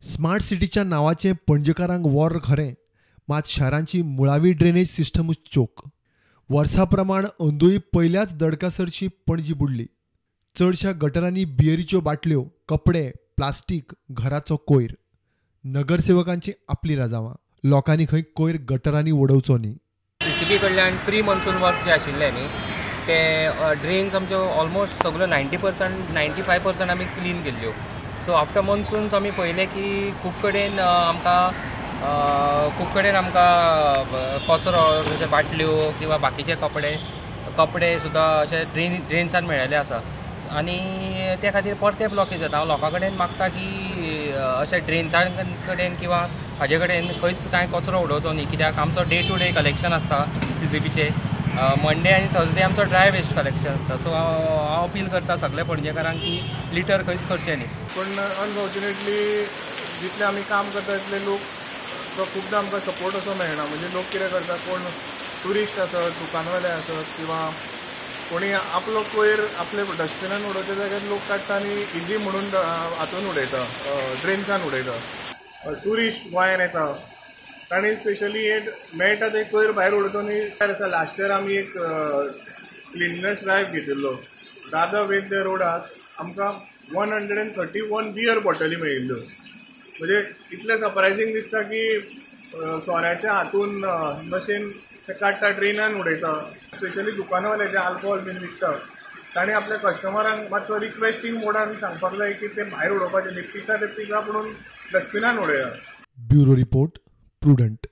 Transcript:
Smart सिटीच्या नांवाचें पणजेकारांक war खरें, मात शारांची मुळावी ड्रेनेज सिस्टमूच चोक. वर्सा प्रमाण अंदूय पयल्याच दडकासरशी पणजी बुडली. चडशा गटरांनी बियरीच्यो बाटल्यो, कपडे, प्लास्टीक, घराचो कोयर. नगरसेवकांची आपली राजावां. लोकांनी खंय कोयर गटरांनी उडोवचो न्ही. सीसीबी कडल्यान प्री मॉन्सून वर्क जे आशिल्ले न्ही ते ड्रेन्स आमच्यो ऑलमोस्ट सगळ्यो 90% 95% आमी क्लीन केल्ल्यो. सो आफ्टर मॉन्सून्स आमी पळयलें की खूब कडेन आमकां कचरो म्हणजे बाटल्यो किंवा बाकीचे कपडे सुद्दां अशे ड्रेन्सान मेळिल्ले आसा आनी त्या खातीर परते ब्लॉकेज जाता. हांव लोकां कडेन मागता की अशे ड्रेन्सां कडेन किंवा हाजे कडेन खंयच कांय कचरो उडोवचो न्ही, कित्याक आमचो डे टू डे कलेक्शन आसता सीसीबीचे. मंडे आनी थर्सडे आमचो ड्राय वेस्ट कलेक्शन आसता. सो हांव अपील करता सगळे पणजेकारांक की लिटर खंयच करचें न्ही. पूण अनफॉर्च्युनेटली जितले आमी काम करता तितले लोक तो खुबदां आमकां सपोर्ट असो मेळना. म्हणजे लोक कितें करता, कोण ट्युरिस्ट आसत, दुकानवाले आसत किंवा कोणी आपलो कोयर आपले डस्टबिनान उडोवच्या जाग्यार लोक काडटा आनी इजी म्हणून हातून उडयता, ड्रेन्सान उडयता. ट्युरिस्ट गोंयान येता तांणी स्पेशली हे मेळटा ते कोयर भायर उडोवचो न्ही. आसा लास्ट इयर आमी एक क्लिननेस ड्रायव्ह घेतिल्लो. दादर वेद्य रोडार आमकां 131 बियर बॉटली मेळिल्ल्यो. म्हणजे इतलें सरप्रायझींग दिसता की सोऱ्याच्या हातून नशेन ते काडटा, ड्रेनान उडयता. स्पेशली दुकानवाले जे आल्कोहोल बीन विकता तांणी आपल्या कस्टमरांक मातसो रिक्वेस्टींग मोडान सांगपाक जाय की ते भायर उडोवपाचे न्ही, पिता ते पिता म्हणून डस्टबिनान उडया. Bureau report, Prudent.